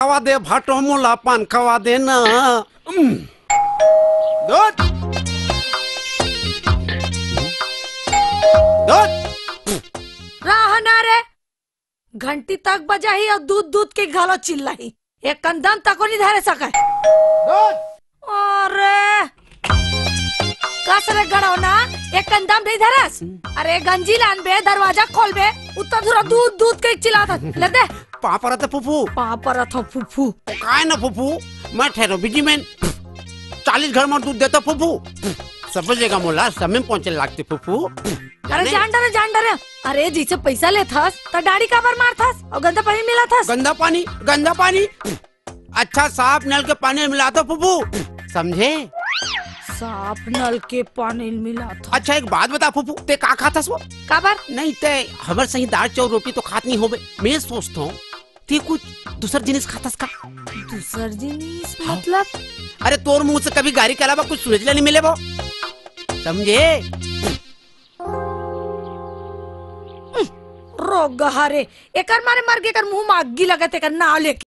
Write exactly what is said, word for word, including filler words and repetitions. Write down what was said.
खवा दे भाटो, मोला पान खवा दे ना। उम। दूध। दूध। रहा ना रे, घंटी तक बजाही अउ दूध दूध के घलो चिल्लाही, एक कन दम तको नहीं धरे सके। दूध। अरे, कस रे गड़ौना, एक कन दम नहीं धरस। अरे गंजी लान बे, दरवाजा खोल बे, उत्ता धुरा दूध दूध के चिल्लात हस। ले दे। पाँव परत हँव फूफू। पाँव परत हँव फूफू। काय ना फूफू, मैं ठहरो बिजी मैन। चालीस घर में दूध देता फूफू। सब जगह मोला समय में पहुँचे लागते फूफू। अरे जाने? जान डरे, जान डरे। अरे जैसे पैसा लेथस, त डाड़ी काबर मारथस? अउ गंदा पानी मिलाथस। गंदा पानी, गंदा पानी। अच्छा, साफ नल के पानी मिलाथँव फूफू, समझे? साफ नल के पानी मिलाथस। अच्छा, एक बात बता फूफू, ते का खाथस वो? काबर? नहीं, ते हमर सही दाल चाउर रोटी तो खात नहीं होबे। मैं सोचथँव, ते कुछ दूसर जिनिस खाथस का? दूसर जिनिस हाँ। मतलब? अरे, तोर मुँह से कभी गारी के अलावा कुछ सुने ला नहीं मिले वो, समझे? रोगहा रे, एकर मारे मर गे, एकर मुँह में अग्गी लगत, एकर नाव लेके।